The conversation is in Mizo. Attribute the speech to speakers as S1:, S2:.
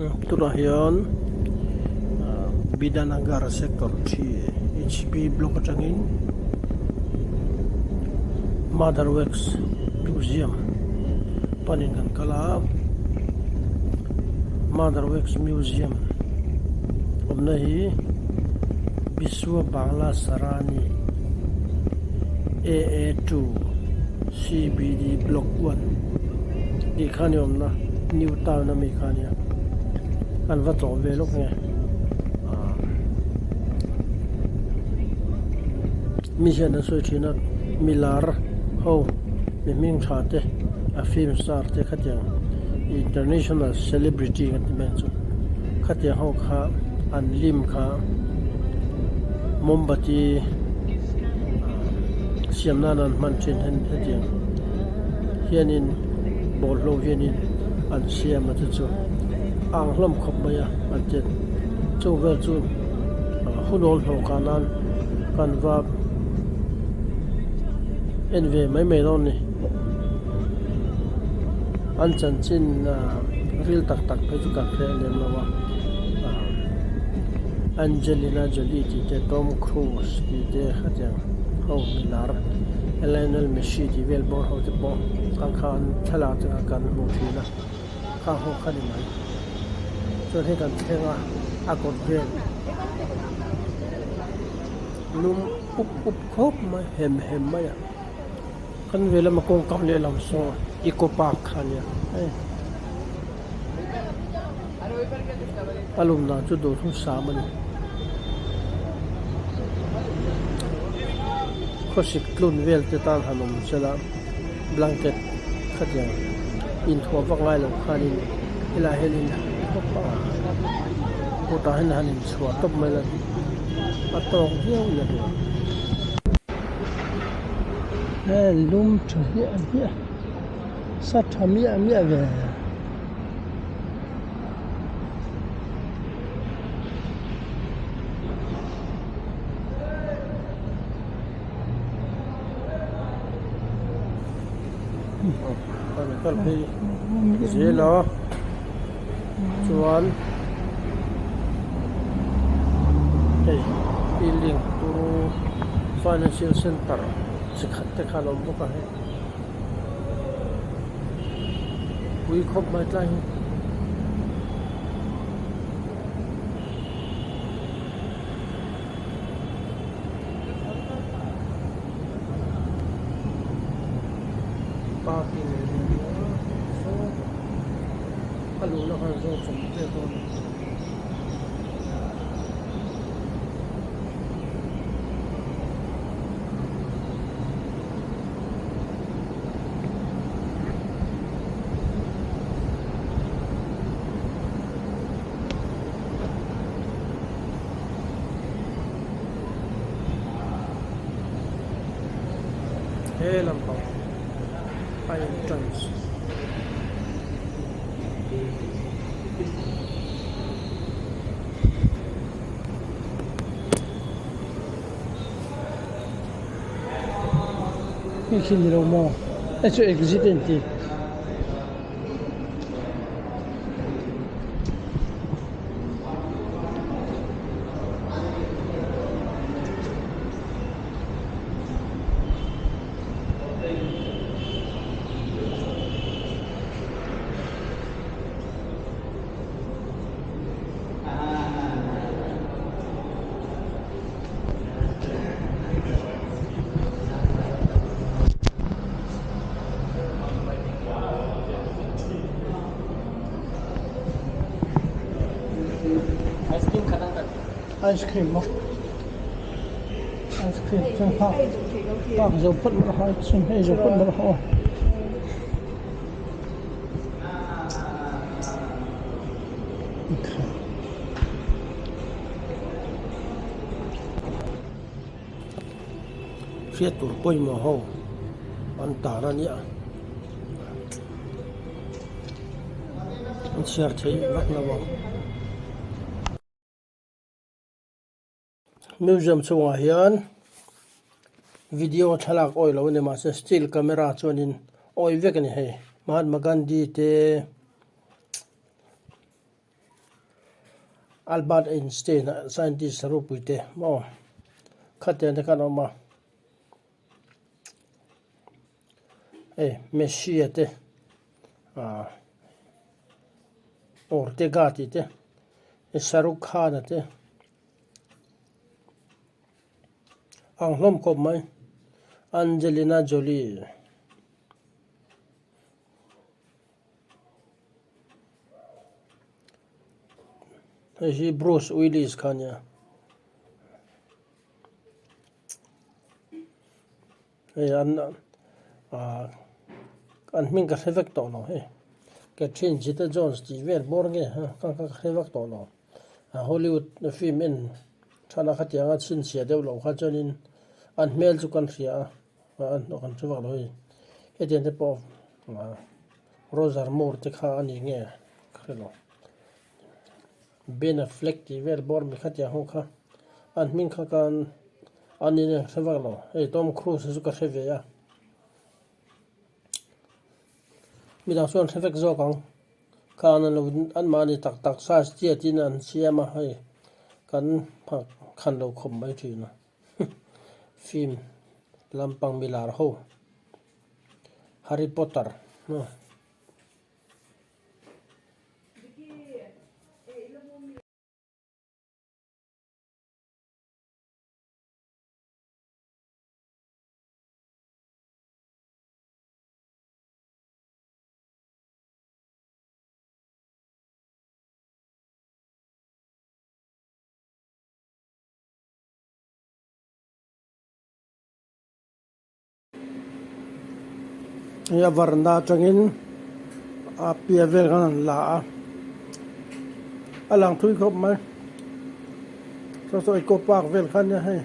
S1: Tunah hian Bidhanagar sector thi H_P block atangin Mother Wax Museum panin kan kal a Mother Wax Museum awmna hi Biswa Bangla Sarani A_A two C_B_D block one tih kha ni awmna New Town ami kha ania an va tlawh ve lawk nge ah mi hian an sawi thin a milar ho mi hming tha te a film star te khatiang international celebrity kan ti mai ang chu khatiang ho kha an lim kha mombati ah siam nan an hman thin hetiang hianin bawlhhlawh hianin an siam a te chu a ang hlawm khawp mai a an ti chung vel chu hunawl hlawh kah nan kan va en ve mai mai dawn a ni an chanchin ril tak tak phei chu kan hre lem lo a Angelina Jolie tih te Tom Cruise tih te khatiang ho milar Lionel Messi tih vel bawr ho te pawh ang kha an thlalak te kha kan hmuh thin a khang ho kha ni mai chuan hei kan thleng a a kawt vel lum up up khawp mai hem hem mai a kan ve lama kawngka lehlam saw eco park kha a nia hei a lum dan chu duh thum sam a ni khawsik tlun vel te tan han awm sela blanket khatiang inthuah vak ngai lo khanin helaiah hianin kawtah hian han inchhuah tawp mai la a tawk viau in a hria. Heng lum tha hmiah hmiah sa tha miah miah ve. Kal phei zel a chuan hei building turu financial center chi khat te kha a lo awm bawk a hei pui khawp mai tlai hi. Parking area saw a luhna khan zawn chawm vel dawn a ni. He lampang a entrance hei khi ni lo maw hei chu exit a inti. Ice cream maw ice cream chu nghak nghak zo phawt mai rawh ice cream ei zo phawt mai rawh aw. Hriat tur pawimawh ho an tar a nia an chhiar theih vak lo ang. Museum chhungah hian video thlalak awih lo a ni mahse still camera chuanin awih vek a ni hei Mahatma Gandhi te. Albert Einstein a scientist ropui te maw khatiang te khan a awm a hei Messi a te ah Ortega tih te Shahrukh Khan a te ang hlawm khawp mai Angelina Jolie. Hei hi Bruce Willis kha ania. Hei an ah an hming ka hre vek tawh lo hei. Catherine Zeta Jones tih vel bawr nge ha ka ka hre vek tawh lo. Hollywood film en thana khatianga chhinchhiah deuh loh kha chuanin an hmel chu kan hria a. An hnawh kan hre vak lo hei. Hetiang te pawh Roger Moore te kha a ni nge ka hre lo. Ben Affleck tih vel bawr mi khatiang ho kha an hming kha khan an in hre vak lo. Hei Tom Cruise chu ka hre ve a. Midang chuan hre vek zawk ang. Khan an lo anmahni tak tak size chiatin an siam a hei kan khan lo khawp mai thin a. Film lampang milar ho Harry Potter maw. Hei a varna atangin a piah vel khan an la a a lang thui khawp mai saw saw eco park vel kha ania hei.